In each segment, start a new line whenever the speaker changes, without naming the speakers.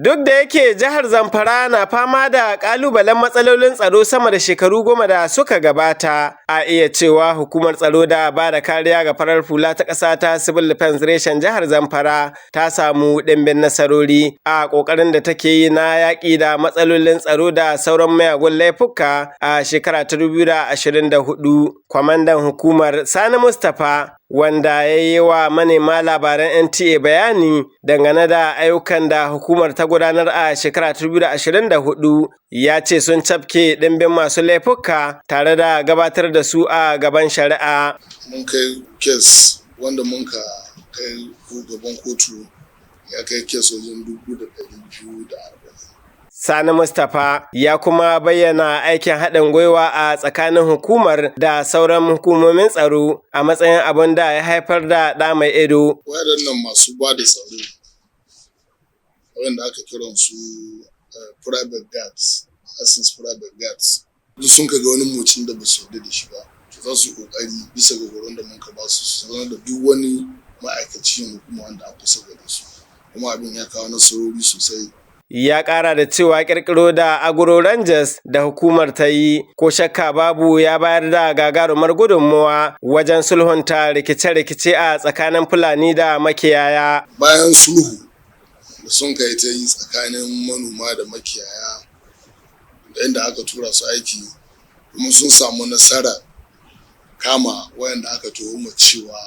Duk da yake jihar Zamfara na fama da ƙalubalen matsalolin tsaro sama da shekaru 10 da suka gabata, a iya cewa hukumar tsaro da ba da kariya ga farar hula ta ƙasa ta Civil Defense reshen jihar Zamfara ta samu ɗimbin nasarori a ƙoƙarin da take yi na yaƙi da matsalolin tsaro da sauran miyagun laifuka a shekara ta 2024. Kwamandan hukumar, Sani Mustapha, wanda ya yi wa manema labaran NTA bayani dangane da ayyukan da hukumar ta gudanar a shekara 2024, ya ce sun cafke ɗimbin masu laifuka tare da gabatar da su a gaban shari'a.
Mun kai case wanda mun ka kai gaban kotu ya kai case wajen 2,240.
Sani Mustapha ya kuma bayyana aikin haɗin gwiwa a tsakanin hukumar da sauran hukumomin tsaro a matsayin abin da ya haifar da ɗa mai ido.
Waɗannan masu ba da tsaro, waɗanda aka kiran su private guards, access private guards, duk sun ga wani motsin da ba su yarda da shi ba, to za su kokari bisa ga horon da muka ba su, su sanar da duk wani ma'aikacin hukuma wanda a kusa gare su. Kuma abin ya kawo nasarori sosai.
Ya ƙara da cewa ƙirƙiro da Agro Rangers da hukumar ta yi, ko shakka babu, ya bayar da gagarumar gudunmuwa wajen sulhunta rikice-rikice a tsakanin Fulani da makiyaya.
Bayan sulhu da sun kai ta yi tsakanin manoma da makiyaya da inda aka tura su aiki, kuma sun samu nasara kama wayanda aka tuhuma cewa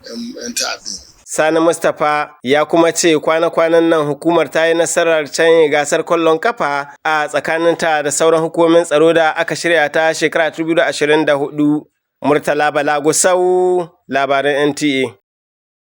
'yan ta'adda.
Sani Mustapha ya kuma ce kwana-kwanan nan hukumar ta yi nasarar canye gasar kwallon kafa a tsakaninta da sauran hukumomin tsaro da aka shirya ta shekara 2024. Murtala Bala Gusau, labaran NTA.